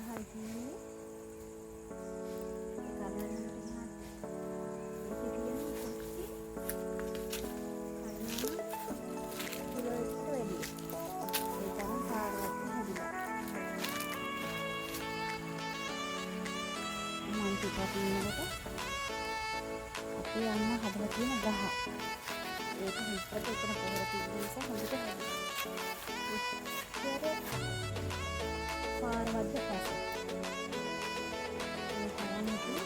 ගහයි තියෙන්නේ. ඒ කරණැල්ලට ගියාම ඒකේ තියෙන කොච්චි කඩනවා කිලෝ එකට වැඩිය. ඒ තරම් සාරවත් හැදිලා. මං ටිකක් ඉන්නකොට අපේ අම්මා හදලා තියෙන ගහ. ඒක හොඳට එතන පොහොර තිබ්බ නිසා හොඳට හැදිලා. කොච්චර සාරවත්ද පස. ඒ තරම් ඉතින්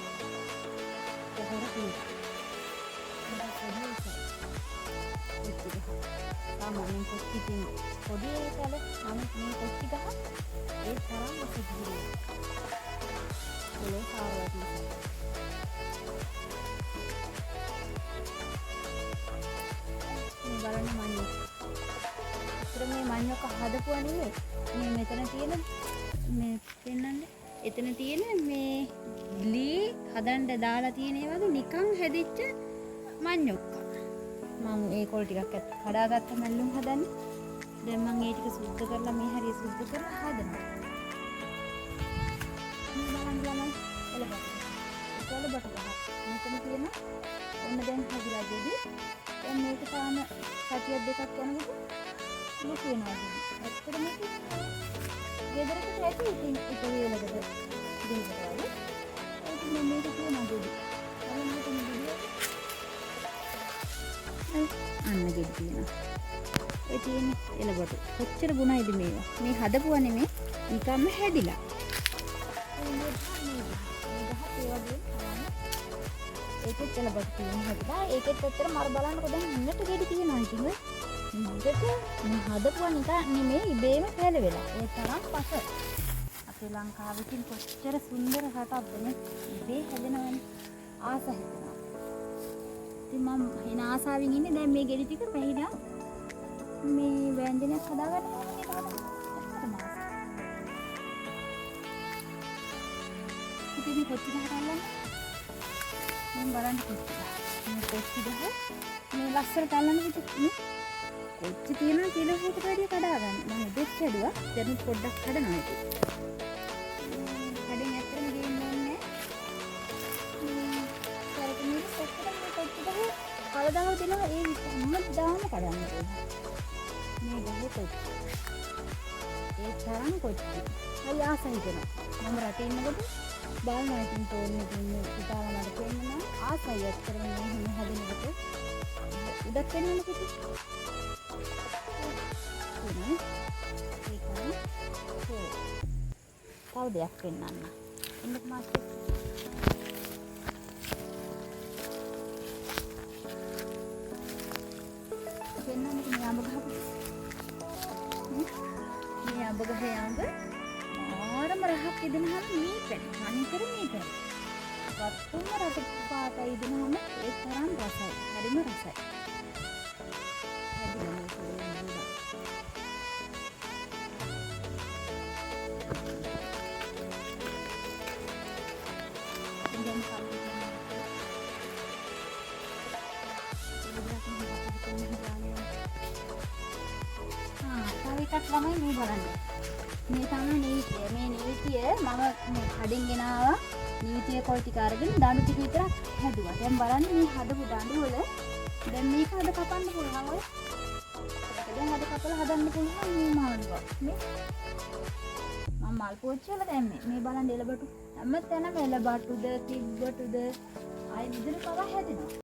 පොහොර තියෙනවා. හොඳ පොඩි උසයි. කොච්චි ගහ. සාමාන්‍යයෙන් කොච්චි ඉතින් පොඩි ඒ කල, නමුත් මේ කොච්චි ගහ ඒ තරම් උස ගිහිල්ලා. පොළොව සාරවත් නිසා. මේ බලන්න මඤ්ඤොක්ක. ඇත්තට මේ මඤ්ඤොක්ක හදපුවා නෙමෙයි. මේ මෙතන තියෙන මේ පෙන්නන්නේ. එතන තියෙන මේ ලී හදන්න දාලා තියෙන ඒ වගේ නිකන් හැදිච්ච මඤ්ඤොක්ක. මං ඒ කොළ ටිකක් කඩාගත්ත මැල්ලුම් හදන්නේ. දැන් මං ඒ ටික සුද්ධ කරලා මේ හරිය සුද්ධ කරලා හදනවා. මේ බලන්න ළමයි එළබට. ඒක එළබට ගහක්. මෙතන තියෙන ඔන්න දැන් හැදිලා ගෙඩි. දැන් මේක තාම සතියක් දෙකක් යනකොට ලොකු වෙනවා ගෙඩි. ඇත්තට මේක ගෙදරකට ඇති ඉතින් එක වේලකට දෙකකට වගේ. ඒක මම මේක තියෙනවා ගෙඩි. බලන්න මෙතන ගෙඩි. අන්න ගෙඩි තියෙනවා. ඔය තියෙන්නේ එළබටු. කොච්චර ගුණයිද මේවා. මේ හදපුවා නෙමෙයි, නිකම්ම හැදිලා. මේ ගහත් ඒ වගේම බලන්න. ඒකෙත් එළබටු තියෙන හැදිලා. ඒකෙත් ඇත්තටම අර බලන්නකො දැන් හොඳට ගෙඩි තියෙනවා ඉතින් ඔය. හොඳට මේ හදපුවා නිකන් නෙමෙයි, ඉබේම පැලවෙලා. ඒ තරම් පස. අපේ ලංකාවේ ඉතින් කොච්චර සුන්දර රටක්ද නේ. ඉබේ හැදෙනවනේ. ආස හිතෙනවා. ඉතින් මම එන ආසාවෙන් ඉන්නේ දැන් මේ ගෙඩි ටික පැහිලා මේ ව්‍යංජනයක් හදාගන්න පුළුවන් එතකොට. ඇත්තටම ආසයි. ඉතින් මේ කොච්චි ගහට අල්ලන්න? මම බලන්න කොච්චි ගහ. මේ කොච්චි ගහ මේ ලස්සනට අල්ලන්න පුතේ නේ. කොච්චි තියෙනවා කිලෝ එකකට වැඩිය කඩා ගන්න. මම උදෙත් කැඩුවා. දැන් පොඩ්ඩක් කඩනවා ඉතින්. කඩෙන් ඇත්තටම ගේන්න ඕනේ නෑ. මේ කරක මිරිස් ඇත්තටම මේ කොච්චි ගහ කලදාව දෙනවා, ඒ හැමදාම කඩන්න පුළුවන්. මේ ගහේ කොච්චි. ඒ තරම් කොච්චි. හරි ආස හිතෙනවා. මම රටේ ඉන්නකොට බලනවා ඉතින් ෆෝන් එකකින් මේ පුතාලා මට පෙන්නනවා. ආසයි ඇත්තටම මේ එහෙම හදනකොට. උඩක් වෙනවනේ පුතේ. තුන. ඒකයි. තව දෙයක් පෙන්නන්න. එන්නකෝ මාත් එක්ක. පෙන්නන්නකෝ මේ අඹ ගහ පුතේ. මේ අඹ ගහේ අඹ මාරම රහක් ඉදෙනහම මී පැණි. තනිකර මී පැණි. වත්තුම රස පාටයි ඉදෙනහම ඒ තරම් රසයි. හරිම රසයි. හැදිලා මේ පොළේ මුලා. දැන් කල්ලි තව එකක් ළමයි මේ බලන්න. මේ තමයි නීතිය. මේ නීතිය මම මේ කඩෙන් ගෙනාවා. නීතිය කොළ ටික අරගෙන දඬු ටික විතරක් හැදුවා. දැන් බලන්න මේ හදපු දඬු වල දැන් මේක අද කපන්න පුළුවන් ඔය. ඒක දැන් අද කපලා හදන්න පුළුවන් මේ මාළුවා. මේ මම මල් පෝච්චි වල දැම්මේ. මේ බලන්න එළබටු. හැම තැනම එළබටුද තිබ්බටුද ආයෙ මිදුළු පවා හැදෙනවා.